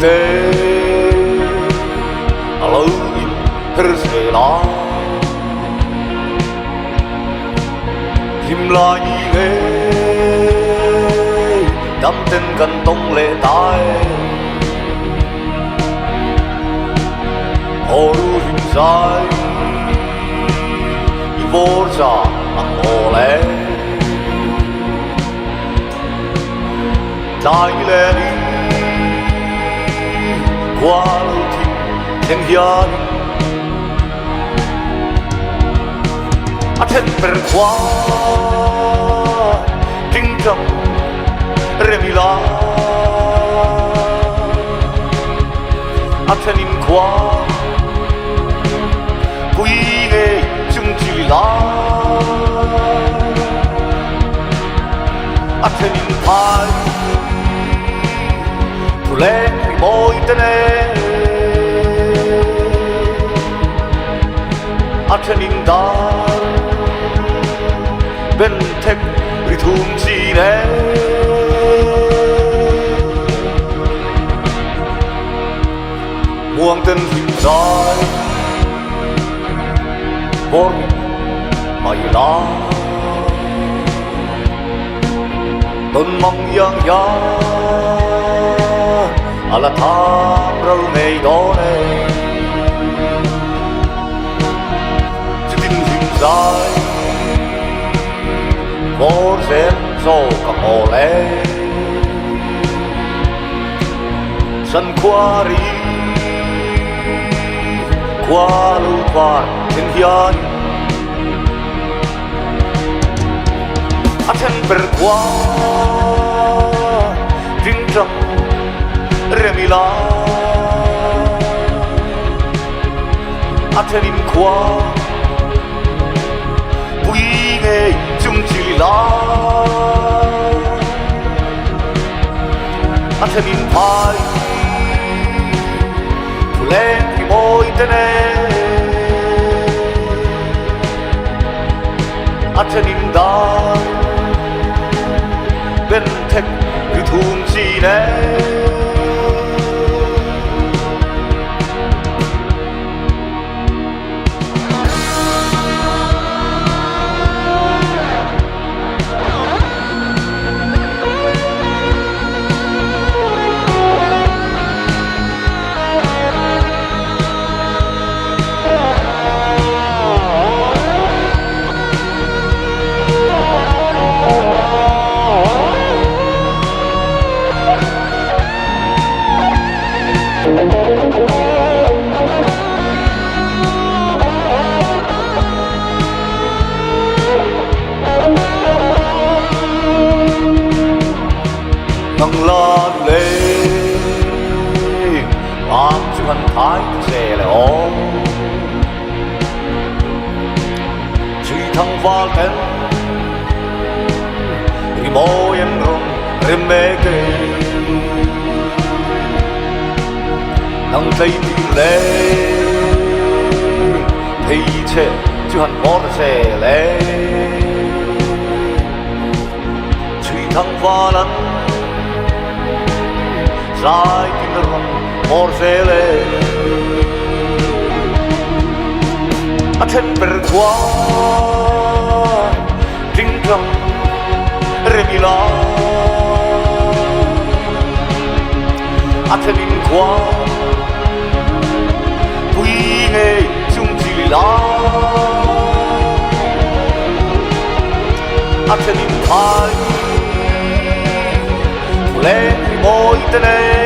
Lungte a lo in her zel a. Hlim lai ni ngei dam ten kan tawng leh ta e. Haw ru hlim zai i vawr za ang awl e. Tlai ni le ni khua lo thim thleng hianin a then ber khua tingtang rem ila a thenin khua pui ngei chung chi la a thenin phai thu leng ri mawi te nen a thenin dar ben thek ri thum chi nen muang ten hlim zai bawr mai la Ton mang iang hian a la tham ral ngei dawn e. Chutin hlim zai vawr zel zawk ang awl e. Zankhua ri khua lo var thleng hianin A then ber khua tingtang rem ila A thenin khua pui ngei chung chi la A thenin phai thu leng ri mawi te nen A thenin dar ben thek ri thum chin e. Nang la le Lam chu han thai ta che le aw Chui thang val ten Rimawi an rawn rem mek e Nang tlei tir le Thei che chu han bawr ta che le Chui thang val an Zai tin rawn hmawr zel e. A then ber khua tingtang rem ila A then in khua pui ngei chung chi la A then in phai thu leng ri mawi te nen.